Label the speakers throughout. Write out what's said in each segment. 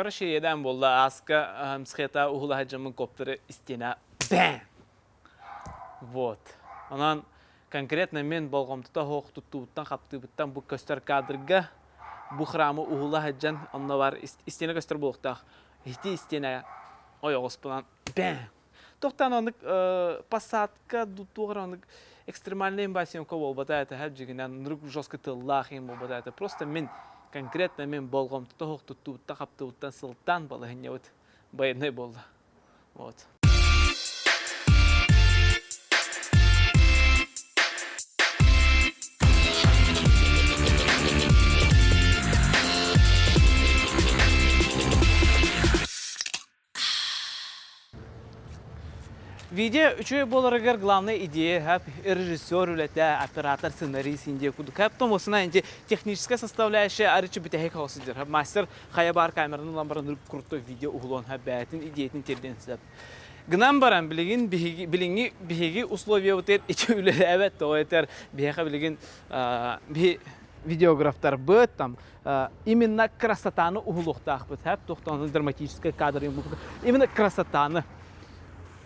Speaker 1: Короче, иэдээн буолла ааска мсхета уһула сылдьаммын коптеры истиэнэ бэм! Вот. Онон конкретно мин болҕомтото суох туттубуттан-хаптыыбыттан бу көстөр кадрга бу храмы уһула сылдьан онно бар истиэнэ көстөр буолуохтаах. Ити истиэнэ ойоҕоспунан бэм! Тохтоон оннук посадка туох эрэ оннук экстремальный съемка буолбата этэ дьиҥинэн нырык жестко тыллаах иһин буолбата этэ. Просто мин конкретно мин болҕомтото суох туттубуттан хаптыбыттан сылтаан балаһынньабыт байыаннай буолла. Вот. Видео үчүгэй буоларыгар главная идея хэп режиссер үлэтэ, оператор, сценарист индия курдук хэп томосуна инти техническая составляющая арычы бүтэһик хаос сылдьар. Мастер хайа баар камераны ылан баран крутой видео уһулуон хэп бэйэтин идеятын тиэрдиэн сөп. Гынан баран билигин биһиги билиҥҥи биһиги условиябытыгар ити үлэлээбэт тоҕо этэр биһиэхэ билигин биһи видеографтарбыт там именно красотаны уһулуохтаахпыт хэп туохтан драматическай кадр именно красотаны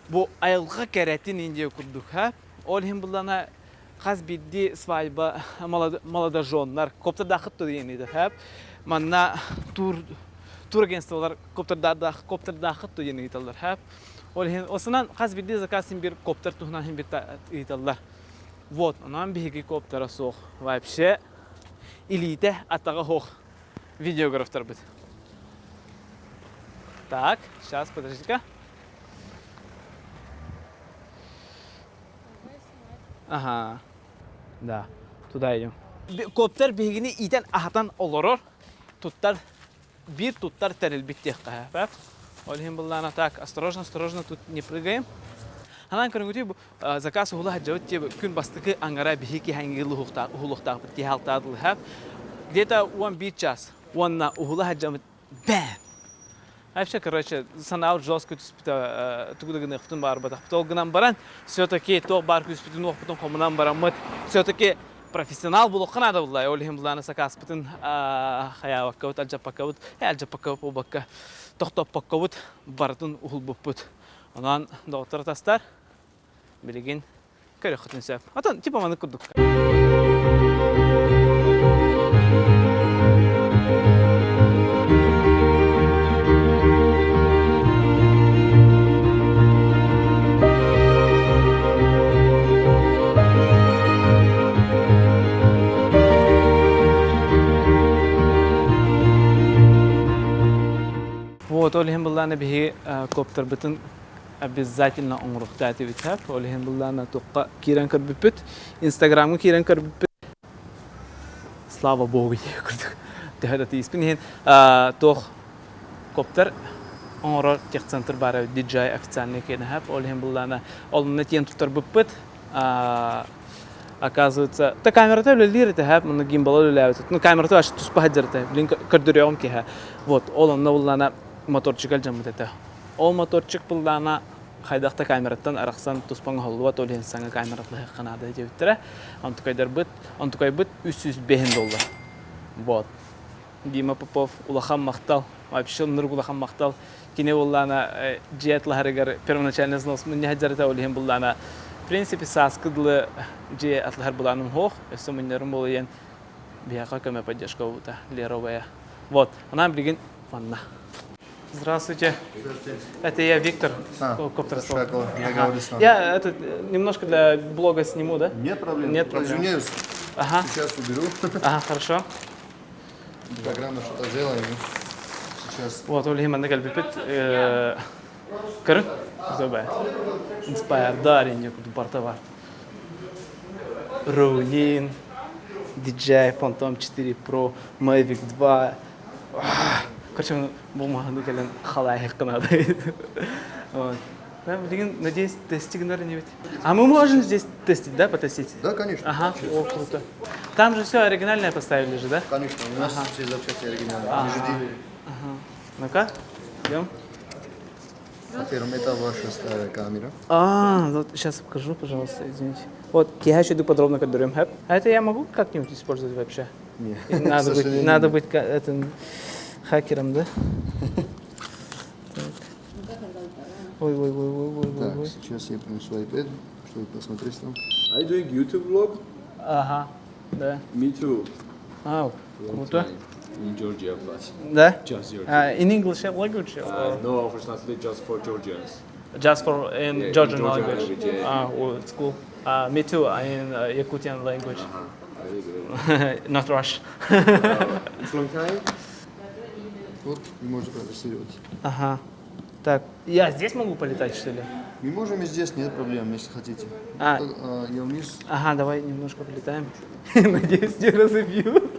Speaker 1: бу айылҕа кэрэтин индия курдук ха ол иһин буллана хас биирдии свадьба молодоженнар коптердаахыт диэн хэп манна тур турагентстволар коптердаах коптердаахыт диэн ыйыталлар хэп ол иһин осунан хас биирдии заказ син бир коптер туһунан син бир ыйыталлар вот онон биһиги коптера суох вообще илиитэ атаҕа суох видеографтарбыт. Так, сейчас, подожди-ка. Ага, да, туда идем. Коптер биһигини иитэн аһатан олорор, туттар биир туттар тэрилбит диэххэ сөп. Ол иһин быллаана так, осторожно, осторожно, тут не прыгаем. Анан көрүҥүтүй бу заказ уһула сылдьабыт диэ күн бастакы аҥара биһи киһэҥҥи уһулуохтаахпыт киһи алтаадылыһа где-то 11 час уонна уһула сылдьаммыт бэм вообще короче санаабыт жестко түспүтэ тугу да гыныахпытын баарбатахпыт ол гынан баран все-таки туох баар күүспүтүн уохпутун хомунан бараммыт все-таки профессионал буолуохха наада булла ол иһин былааны сакааспытын хайаабаккабыт алдьаппаккабыт алдьаппаккабыт буолбакка тохтоппоккобут барытын уһулбуппут онон доҕоттор атастар билигин көрүөххүтүн сөп отон типа маннык курдук Вот, ол иһин былаана биһиги коптербытын обязательно оҥоруохтаах этибит сөп. Ол иһин былаана туохха киирэн көрбүппүт, Инстаграмҥа киирэн көрбүппүт. Слава Богу диye курдук. Төһө да тииспин иһин туох коптер оҥорор техцентр баара DJI официальный киэнэһэп. Ол иһин былаана олунна тиэн туттарбыппыт. Оказывается, та камерата үлэлиир этэ, хэп, муну гимбала үлэлээбит. Ну, камерата вообще туспа сылдьар этэ. Блин, көрдөрүөҕүм киһи. Вот, ол онно буллаана моторчик алдьаммыт этэ. Ол моторчик буллаана хайдах да камераттан арахсан туспа оҥоһуллубат, ол иһин саҥа камератлаһыахха наада диэбиттэрэ. Онтукайдарбыт, онтукайбыт 305 доллар. Вот. Дима Попов улахан махтал. Вообще оннук улахан махтал. Кини буллаана дьиэ атлаһарыгар первоначально взнос мунньа сылдьарыта ол иһин буллаана в принципе сааскы дылы дьиэ атлаһар былааным суох. Өссө мунньарым буолуйан биһиэхэ көмө поддержка буолбута Леровая. Вот, она билигин манна. Здравствуйте.
Speaker 2: Здравствуйте.
Speaker 1: Это я, Виктор
Speaker 2: А,
Speaker 1: Коптерстол.
Speaker 2: Шакова, я говорю с вами.
Speaker 1: Я это, немножко для блога сниму, да?
Speaker 2: Нет проблем.
Speaker 1: Нет проблем.
Speaker 2: Извиняюсь.
Speaker 1: Ага.
Speaker 2: Сейчас уберу.
Speaker 1: Ага, хорошо.
Speaker 2: Программа что-то сделаем. Сейчас.
Speaker 1: Вот, ол иһин манна кэлбиппит көрүҥ Inspired Дарин курдук барыта бар. Ronin, DJI Phantom 4 Pro, Mavic 2. Короче, бу маһаны кэлэн халаайык надо. Вот. Да, билигин, надеюсь, тестик не ведь. А мы можем здесь тестить, да, потестить?
Speaker 2: Да, конечно.
Speaker 1: Ага, о, круто. Там же все оригинальное поставили же, да?
Speaker 2: Конечно, у нас все запчасти оригинальные. Мы же дилеры.
Speaker 1: Ага. Ну-ка, идем.
Speaker 2: На первом это ваша старая камера.
Speaker 1: А, вот сейчас покажу, пожалуйста, извините. Вот, я еще иду подробно хэп. А это я могу как-нибудь использовать вообще?
Speaker 2: Нет.
Speaker 1: Надо
Speaker 2: К
Speaker 1: быть,
Speaker 2: сожалению,
Speaker 1: надо
Speaker 2: нет.
Speaker 1: быть, это... Хакером, да? Так. Ой, ой, ой, ой, ой,
Speaker 2: Так,
Speaker 1: ой.
Speaker 2: сейчас я принесу iPad, чтобы посмотреть там.
Speaker 3: Are you doing YouTube vlog?
Speaker 1: Ага, да.
Speaker 3: Me too.
Speaker 1: А,
Speaker 3: Long
Speaker 1: круто.
Speaker 3: time. In Georgia, but
Speaker 1: Да?
Speaker 3: just Georgia.
Speaker 1: In English language? Or
Speaker 3: No, unfortunately, just for Georgians.
Speaker 1: Just for in
Speaker 3: Yeah, in
Speaker 1: Georgian
Speaker 3: Georgian
Speaker 1: language?
Speaker 3: language, yeah.
Speaker 1: Ah, well, it's cool. Me too, in Yakutian language.
Speaker 3: Very good.
Speaker 1: Not Rush.
Speaker 3: It's long time.
Speaker 2: Вот, вы можете протестировать.
Speaker 1: Ага. Так, я здесь могу полетать, что ли?
Speaker 2: Мы можем и здесь, нет проблем, если хотите.
Speaker 1: А.
Speaker 2: Так, я вниз.
Speaker 1: Ага, давай немножко полетаем. Надеюсь, не разобью.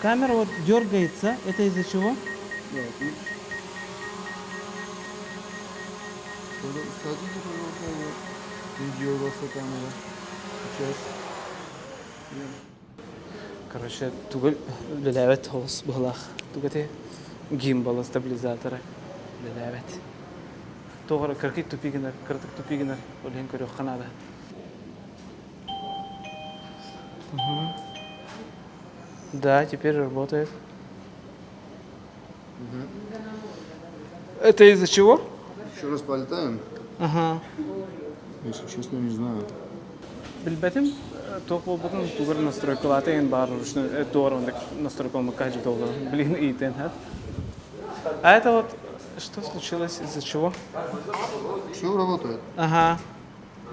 Speaker 1: Камера вот дергается. Это из-за чего?
Speaker 2: Да, тут. Садите, пожалуйста, его. Не дергался камера. Сейчас.
Speaker 1: Короче, тугу үлэлээбэт олус быһылаах. Туга те гимбала стабилизатора үлэлээбэт. Тоҕо кыркый тупи гынар, кырдык тупи гынар, ол иһин көрүөххэ наада. Да, теперь работает. Это из-за чего?
Speaker 2: Еще раз полетаем.
Speaker 1: Ага.
Speaker 2: Если честно, не знаю.
Speaker 1: Билбэтим, туох буолбутун тугар настройкалаата эн баар ручной туор настройкаламмыкка дьэ Блин, и А это вот что случилось, из-за чего?
Speaker 2: Все работает.
Speaker 1: Ага.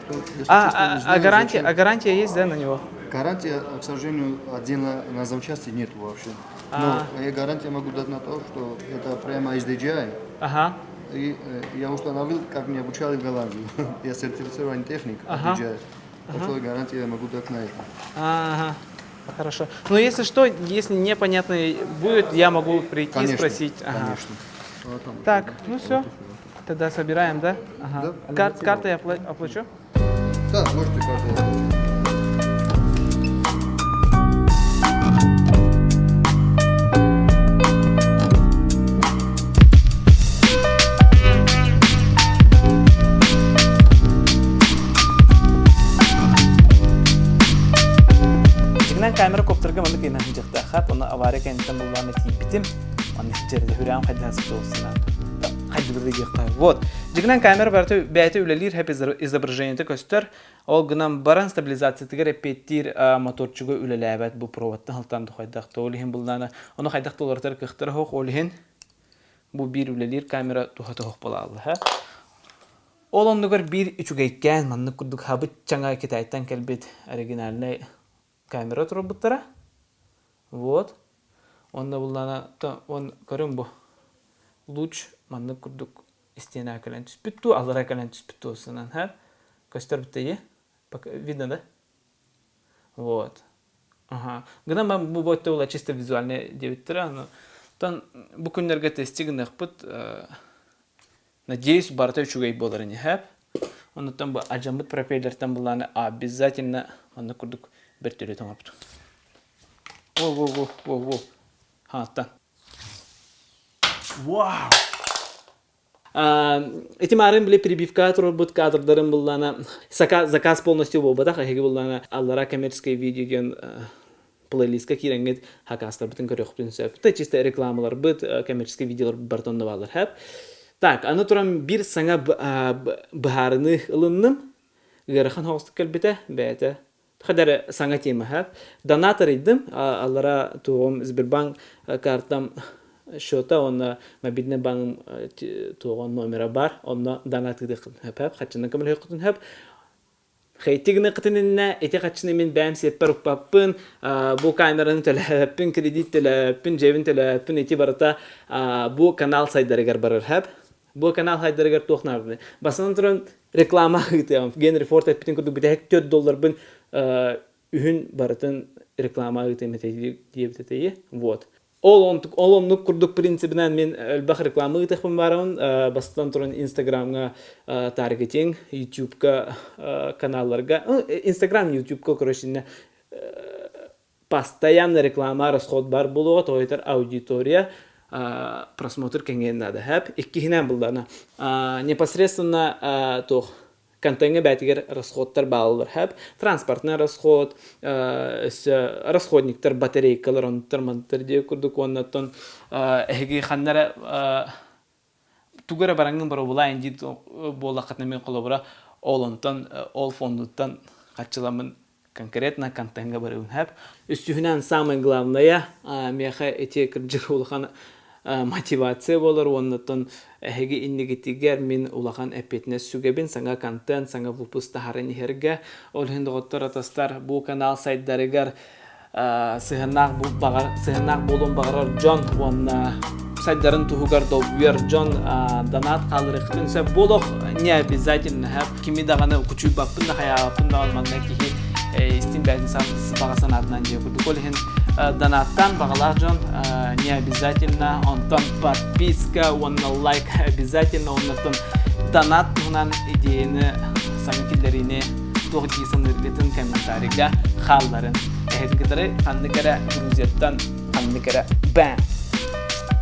Speaker 2: Что, если
Speaker 1: А,
Speaker 2: честно, не
Speaker 1: а, а
Speaker 2: знаю,
Speaker 1: гарантия,
Speaker 2: зачем.
Speaker 1: а гарантия есть, да, на него?
Speaker 2: Гарантия, к сожалению, отдельно на запчасти нет вообще.
Speaker 1: А.
Speaker 2: Но я гарантию могу дать на то, что это прямо из DJI.
Speaker 1: Ага.
Speaker 2: И я установил, как меня обучали в Голландии. Я сертифицированный техник от
Speaker 1: Ага.
Speaker 2: DJI. Так что гарантию я могу дать на это.
Speaker 1: Ага. Хорошо. Но если что, если непонятно будет, я могу прийти и
Speaker 2: Конечно,
Speaker 1: спросить. Ага.
Speaker 2: Конечно. Вот там.
Speaker 1: Так, ну все. Тогда собираем, да? Ага.
Speaker 2: Да.
Speaker 1: Картой я оплачу?
Speaker 2: Да, можете карту оплачивать.
Speaker 1: Дьиҥинэн камера коптерга маннык ыйынан сылдьыахтааххат, онно авария кэнниттэн буллаҕына тиийбитим, маннык дьэрдэ хүрэҕим хайдаан сытыахсынан хайдыбыта диэххэ. Вот. Дьиҥинэн камера барыта бэйэтэ үлэлиир хэп изображениета көстөр, ол гынан баран стабилизациятыгар эппиэттиир моторчуга үлэлээбэт бу проводтан халтан хайдах ол иһин буллаана ону хайдах толорутар кыахтара суох, ол иһин бу биир үлэлиир камера туһата суох буолаалла. Ол оннугар биир үчүгэйкээн маннык курдук хабыт чаҥа Китайтан кэлбит оригинальнай камера турбуттара. Вот. Онно буллана он көрүҥ бу. Луч маннык курдук истиэнэ кэлэн түспүт туу, аллара кэлэн түспүт туосунан, ха? Көстөр бүттэ Видно, да? Вот. Ага. Гынан бу бу була чисто визуальный диэбиттэрэ. Аны тон бу күннэргэ тести гыныахпыт. Надеюсь, барыта үчүгэй буолар ини хэп. Оннуттан бу алдьаммыт пропеллертэн буллааны обязательно маннык курдук бөртөлүөт оҥорбут. Во-во-во-во-во. Хааттан. Вау! Ити маарын били перебивка турбут кадрдарын буллана заказ полностью буолбатах эһиги буллана аллара коммерческое видео диэн плейлистка киирэҥҥит хакаастарбытын көрүөхпүтүн сөп. Та чисто рекламаларбыт, коммерческое видеолар бартон баалар хэп. Так, аны туран биир саҥа быһаарыныы ылынным. Ыарахан соҕустук кэлбитэ, бэйэтэ Хадары саҥа тема хэп. Донат арыйдым, аллара туоҕум Сбербанк картам счета, онно мобильный банк туоҕун номера бар, онно донат ыытыаххытын сөп, хаччынан көмөлөһүөххүтүн сөп. Хейтигини иннэ ити хаччыны мин бэйэм сиэппэр укпаппын, бу камераны төлөөппүн, кредит төлөөппүн, дьиэбин төлөөппүн, ити барыта бу канал сайдарыгар барар хэп. Бу канал сайдарыгар туох нааданы. Бастатан туран реклама ыытыам. Генри Форд эппитин курдук бүтэһик 4 долларбын үһүн барытын реклама ыытыам диэбит этэ. Вот. Ол ол оннук курдук принцибинэн мин элбэх реклама ыытыахпын баарабын. Бастатан туран Инстаграмҥа таргетинг, Ютубка каналларга, Инстаграм, Ютубка, короче, постоянно реклама расход бар буолуоҕа, тоҕо аудитория. Просмотр кэҥиэн наада. Хэп. Иккиһинэн буллана. Непосредственно туох контеҥҥа бээтигэр расходтар бааллар. Хэп. Транспортный расход, өссө расходниктар, батарейкалар, онтор мантар диэ курдук уоннаттан эһиги ханнара тугу эрэ бараҥҥын боробулаан дии буоллаххытына мин холобура ол онтон ол фондуттан харчыламмын конкретно контеҥҥа барыым хэп. Үсүһүнэн самое главное миэхэ ити кырдьык улахан мотивация буолар уоннаттан эһиги иннигитигэр мин улахан эппиэтинэс сүгэбин саҥа контент, саҥа выпуск таһааран иһэргэ. Ол иһин доҕоттор атастар бу канал сайдарыгар сыһыаннаах баҕар сыһыаннаах буолуон баҕарар дьон уонна сайдарын туһугар долгуйар дьон донат хаалларыахтын сөп буолуох не обязательно кими даҕаны кучуйбаппын да хайаабаппын даҕаны манна киһи истин бэйэтин баҕа санаатынан диэ курдук ол иһин донаттан баҕалаах дьон не обязательно онтон подписка уонна лайк обязательно оннуттан донат туһунан идеяны саҥа киллэриини туох дии саныыргытын комментарийга хаалларын. Эһэтин кытары ханнык эрэ Грузияттан ханнык эрэ бэм.